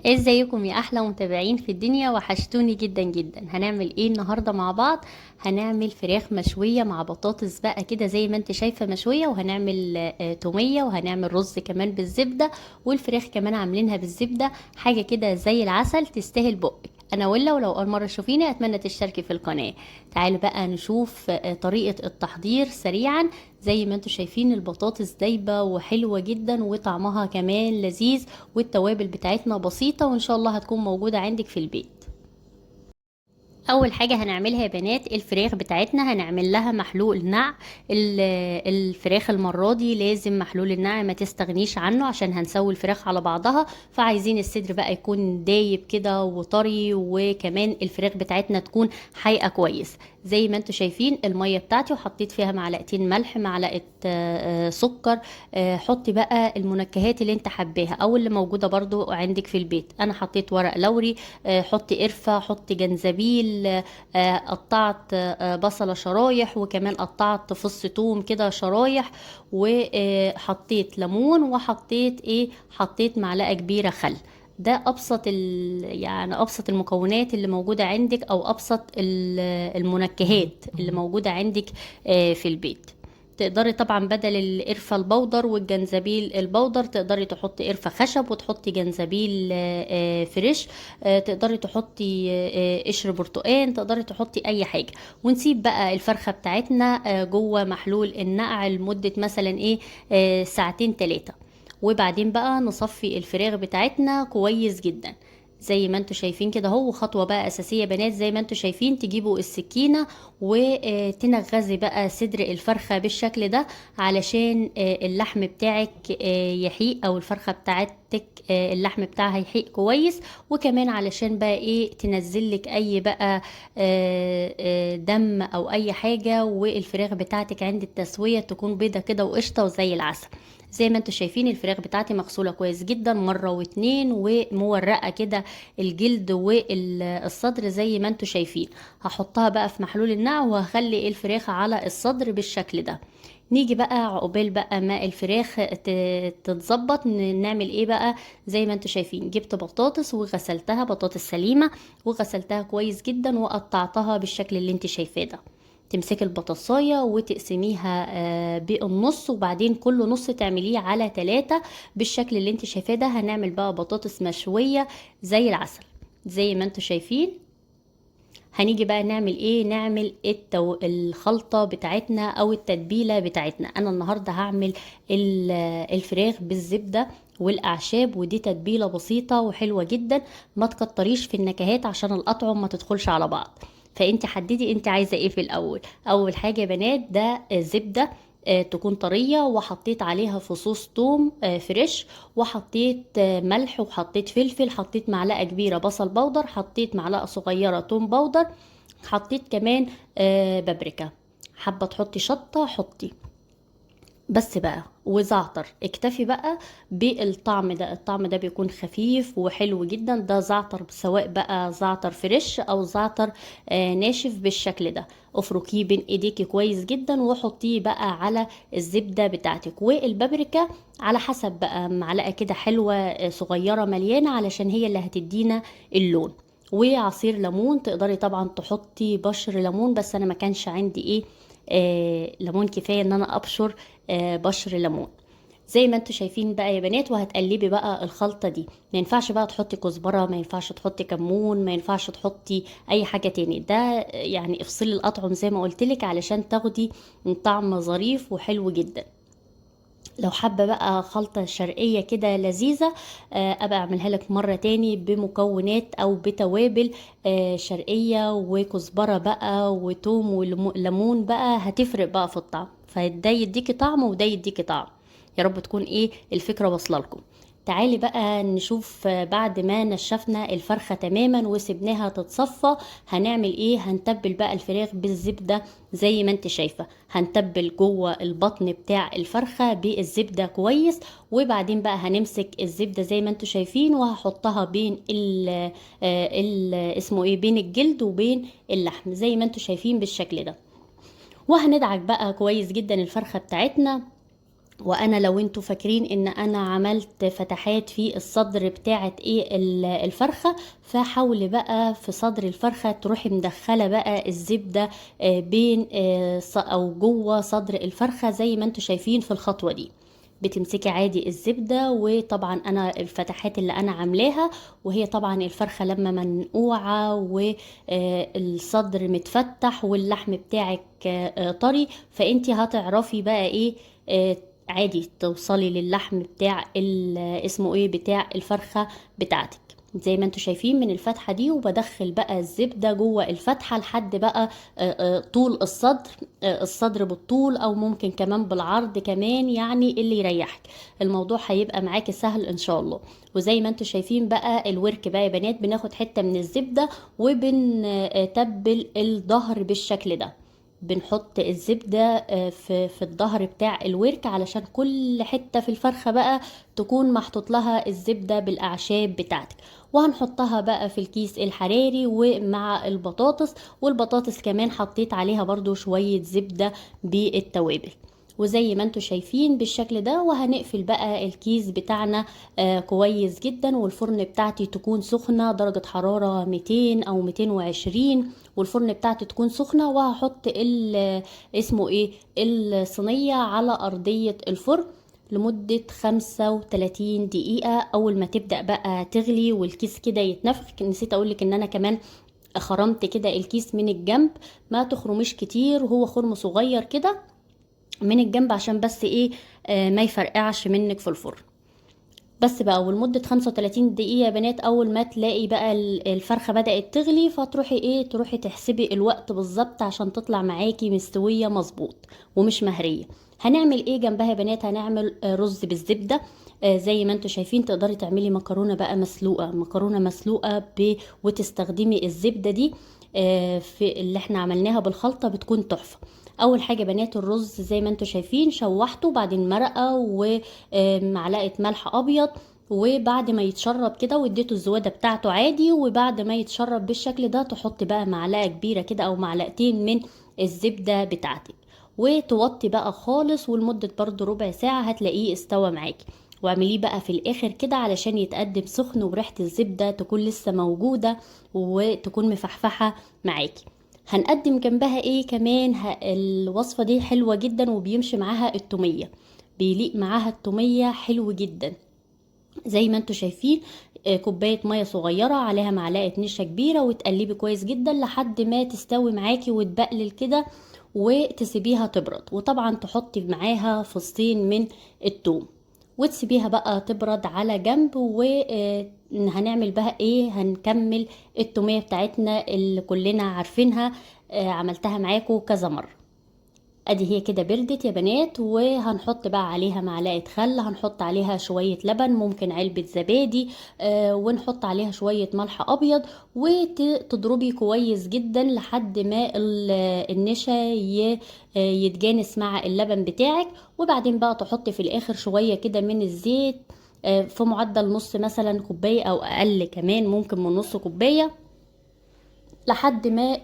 ازيكم يا احلى متابعين في الدنيا؟ وحشتوني جدا جدا. هنعمل ايه النهارده مع بعض؟ هنعمل فراخ مشوية مع بطاطس بقى كده زي ما انت شايفه مشويه، وهنعمل توميه، وهنعمل رز كمان بالزبده، والفراخ كمان عاملينها بالزبده، حاجة كده زي العسل تستاهل بقك. انا ولا ولو اول مرة تشوفيني اتمنى تشتركي في القناة. تعالوا بقى نشوف طريقه التحضير سريعا. زي ما انتم شايفين البطاطس دايبه وحلوه جدا وطعمها كمان لذيذ، والتوابل بتاعتنا بسيطة وان شاء الله هتكون موجودة عندك في البيت. اول حاجة هنعملها يا بنات الفراخ بتاعتنا هنعمل لها محلول نقع. الفراخ المرة دي لازم محلول النقع ما تستغنيش عنه عشان هنسوي الفراخ على بعضها، فعايزين الصدر بقى يكون دايب كده وطري، وكمان الفراخ بتاعتنا تكون حايقه كويس. زي ما انتم شايفين المية بتاعتي وحطيت فيها معلقتين ملح، معلقه سكر، حطي بقى المنكهات اللي انت حباها او اللي موجودة برضو عندك في البيت. انا حطيت ورق لوري، حطي قرفه، حطي جنزبيل، قطعت بصله شرايح، وكمان قطعت فص توم كده شرايح، وحطيت ليمون، وحطيت ايه، حطيت معلقه كبيرة خل. ده ابسط يعني ابسط المكونات اللي موجودة عندك، او ابسط المنكهات اللي موجودة عندك في البيت. تقدري طبعا بدل القرفه البودر والجنزبيل البودر تقدري تحطي قرفه خشب وتحطي جنزبيل fresh، تقدري تحطي قشر برتقان، تقدري تحطي اي حاجة. ونسيب بقى الفرخه بتاعتنا جوه محلول النقع لمدة مثلا ايه، ساعتين تلاتة، وبعدين بقى نصفي الفراخ بتاعتنا كويس جدا زي ما انتوا شايفين كده اهو. خطوة بقى اساسية بنات زي ما انتوا شايفين، تجيبوا السكينة وتنغزي بقى صدر الفرخه بالشكل ده علشان اللحم بتاعك يحيق، او الفرخه بتاعتك اللحم بتاعها يحيق كويس، وكمان علشان بقى ايه تنزلك اي بقى دم او اي حاجة، والفراخ بتاعتك عند التسوية تكون بيضة كده وقشطه وزي العسل. زي ما انتوا شايفين الفراخ بتاعتي مغسوله كويس جدا مرة واتنين، ومورقه كده الجلد والصدر زي ما انتوا شايفين. هحطها بقى في محلول النقع وهخلي الفراخ على الصدر بالشكل ده. نيجي بقى عقبال بقى ما الفراخ تتظبط، نعمل ايه بقى؟ زي ما انتوا شايفين جبت بطاطس وغسلتها، بطاطس سليمة وغسلتها كويس جدا وقطعتها بالشكل اللي انت شايفاه ده. تمسكي البطاطساية وتقسميها بالنص، وبعدين كل نص تعمليه على 3 بالشكل اللي انت شايفاه ده. هنعمل بقى بطاطس مشوية زي العسل زي ما انتوا شايفين. هنيجي بقى نعمل ايه؟ نعمل الخلطة بتاعتنا او التتبيلة بتاعتنا. انا النهاردة هعمل الفراخ بالزبدة والاعشاب، ودي تتبيلة بسيطة وحلوة جدا، ما تكتريش في النكهات عشان الاطعم ما تدخلش على بعض. فانت حددي انت عايزة ايه في الاول. اول حاجة يا بنات ده زبدة تكون طرية، وحطيت عليها فصوص توم fresh، وحطيت ملح، وحطيت فلفل، حطيت معلقة كبيرة بصل بودر، حطيت معلقة صغيرة توم بودر، حطيت كمان بابريكا. حابة تحطي شطة حطي بس بقى، وزعتر. اكتفي بقى بالطعم ده، الطعم ده بيكون خفيف وحلو جدا. ده زعتر سواء بقى زعتر fresh او زعتر ناشف بالشكل ده. افركيه بين ايديكي كويس جدا وحطيه بقى على الزبدة بتاعتك. والبابريكا على حسب بقى، معلقة كده حلوة، صغيرة مليانة علشان هي اللي هتدينا اللون. وعصير ليمون، تقدري طبعا تحطي بشر ليمون، بس انا ما كانش عندي ليمون كفاية ان انا ابشر بشر ليمون. زي ما انتوا شايفين بقى يا بنات. وهتقلبي بقى الخلطة دي. ما ينفعش بقى تحطي كزبرة، ما ينفعش تحطي كمون، ما ينفعش تحطي اي حاجة تاني. ده افصلي الاطعم زي ما قلتلك علشان تاخدي طعم ظريف وحلو جدا. لو حابة بقى خلطة شرقية كده لذيذة، ابقى اعملها لك مرة تاني بمكونات او بتوابل، شرقية وكزبرة بقى وتوم وليمون بقى، هتفرق بقى في الطعم، فده يديكي طعم وده يديكي طعم. يا رب تكون الفكرة واصلة لكم. تعالي بقى نشوف بعد ما نشفنا الفرخة تماما وسبناها تتصفى هنعمل ايه. هنتبل بقى الفراخ بالزبدة زي ما انت شايفة، هنتبل جوه البطن بتاع الفرخة بالزبدة كويس، وبعدين بقى هنمسك الزبدة زي ما انتوا شايفين وهحطها بين ال، ال، اسمه ايه، بين الجلد وبين اللحم زي ما انتوا شايفين بالشكل ده. وهندعك بقى كويس جدا الفرخة بتاعتنا وانا لو انتوا فاكرين ان انا عملت فتحات في الصدر بتاعه ايه الفرخه، فحاولي بقى في صدر الفرخه تروحي مدخله بقى الزبدة بين او جوه صدر الفرخه زي ما انتوا شايفين في الخطوة دي. بتمسكي عادي الزبدة، وطبعا انا الفتحات اللي انا عاملاها، وهي طبعا الفرخه لما منقوعه والصدر متفتح واللحم بتاعك طري، فانتي هتعرفي بقى ايه عادي توصلي للحم بتاع اسمه ايه بتاع الفرخه بتاعتك زي ما انتوا شايفين من الفتحة دي. وبدخل بقى الزبدة جوه الفتحة لحد بقى طول الصدر، الصدر بالطول او ممكن كمان بالعرض كمان، يعني اللي يريحك. الموضوع هيبقى معاكي سهل ان شاء الله. وزي ما انتوا شايفين بقى الورك بقى يا بنات، بناخد حتة من الزبدة وبنتبل الظهر بالشكل ده. بنحط الزبدة في الظهر بتاع الورك علشان كل حتة في الفرخة بقى تكون محطوط لها الزبدة بالأعشاب بتاعتك. وهنحطها بقى في الكيس الحراري ومع البطاطس، والبطاطس كمان حطيت عليها برضو شوية زبدة بالتوابل، وزي ما انتوا شايفين بالشكل ده. وهنقفل بقى الكيس بتاعنا كويس جدا، والفرن بتاعتي تكون سخنة درجة حرارة 200 او 220، والفرن بتاعتي تكون سخنة. وهحط اسمه ايه الصينية على ارضية الفرن لمدة 35 دقيقة. اول ما تبدأ بقى تغلي والكيس كده يتنفخ، نسيت اقولك ان انا كمان خرمت كده الكيس من الجنب، ما تخرميش كتير، وهو خرم صغير كده من الجنب عشان بس ايه ما يفرقعش منك في الفرن بس بقى. ولمدة 35 دقيقة يا بنات، اول ما تلاقي بقى الفرخة بدأت تغلي، فتروحي ايه تروحي تحسبي الوقت بالظبط عشان تطلع معاكي مستوية مظبوط ومش مهرية. هنعمل ايه جنبها يا بنات؟ هنعمل رز بالزبدة، زي ما انتوا شايفين. تقدري تعملي مكرونة بقى مسلوقة، مكرونة مسلوقة وتستخدمي الزبدة دي في اللي احنا عملناها بالخلطة، بتكون تحفة. اول حاجة بنات الرز زي ما انتوا شايفين شوحته، بعدين مرقه ومعلقة ملح ابيض، وبعد ما يتشرب كده واديته الزواده بتاعته عادي. وبعد ما يتشرب بالشكل ده تحط بقى معلقه كبيرة كده او معلقتين من الزبدة بتاعتك، وتوطي بقى خالص، ولمده برضو ربع ساعة هتلاقيه استوى معاكي. واعمليه بقى في الاخر كده علشان يتقدم سخن وريحه الزبدة تكون لسه موجودة وتكون مفحفحه معاكي. هنقدم جنبها ايه كمان؟ الوصفة دي حلوة جدا وبيمشي معاها التومية، بيليق معاها التومية حلو جدا. زي ما انتوا شايفين كوباية مية صغيرة عليها معلقة نشا كبيرة، وتقلبي كويس جدا لحد ما تستوي معاكي وتبقلل كده، وتسيبيها تبرد. وطبعا تحطي معاها فصين من التوم، وتسيبيها بقى تبرد على جنب. وهنعمل بقى ايه؟ هنكمل التومية بتاعتنا اللي كلنا عارفينها، عملتها معاكم كذا مرة. ادي هي كده بردت يا بنات، وهنحط بقى عليها معلقة خل، هنحط عليها شوية لبن، ممكن علبة زبادي، ونحط عليها شوية ملح ابيض، وتضربي كويس جدا لحد ما النشا يتجانس مع اللبن بتاعك. وبعدين بقى تحطي في الاخر شوية كده من الزيت، في معدل نص مثلا كوباية او اقل كمان، ممكن من نص كوباية، لحد ما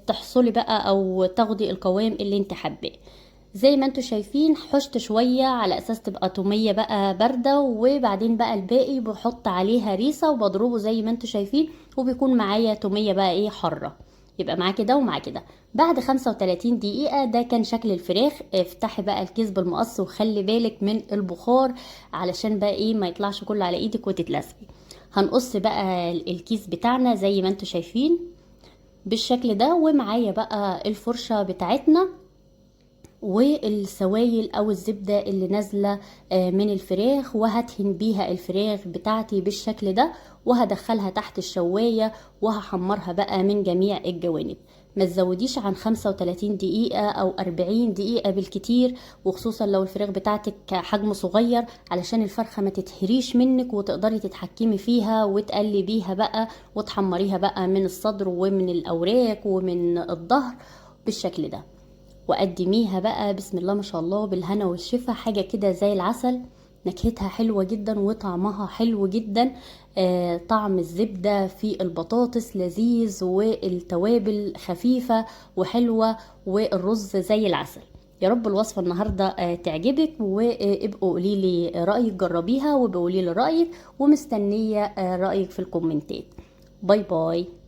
تحصلي بقى او تاخدي القوام اللي انت حباه. زي ما انتوا شايفين حشت شوية على اساس تبقى تومية بقى باردة، وبعدين بقى الباقي بحط عليها هريسة وبضربه زي ما انتوا شايفين، وبيكون معايا تومية بقى ايه حرة. يبقى معاه كده ومعاه كده. بعد 35 دقيقة ده كان شكل الفراخ. افتحي بقى الكيس بالمقص وخلي بالك من البخار علشان بقى ايه ما يطلعش كله على ايدك وتتلسعي. هنقص بقى الكيس بتاعنا زي ما انتوا شايفين بالشكل ده، ومعايا بقى الفرشة بتاعتنا والسوائل او الزبدة اللي نازلة من الفراخ، وهدهن بيها الفراخ بتاعتي بالشكل ده، وهدخلها تحت الشواية وهحمرها بقى من جميع الجوانب. ما تزوديش عن 35 دقيقة او 40 دقيقة بالكتير، وخصوصا لو الفراخ بتاعتك حجم صغير علشان الفرخة ما تتهريش منك وتقدري تتحكمي فيها وتقلبيها بقى وتحمريها بقى من الصدر ومن الاوراق ومن الظهر بالشكل ده. وقدميها بقى بسم الله ما شاء الله بالهنا والشفا، حاجة كده زي العسل، نكهتها حلوة جدا وطعمها حلو جدا. طعم الزبدة في البطاطس لذيذ، والتوابل خفيفة وحلوة، والرز زي العسل. يا رب الوصفة النهارده تعجبك، وابقوا قولي لي رايك، جربيها وابقوا قولي لي رايك، ومستنيه رايك في الكومنتات. bye bye.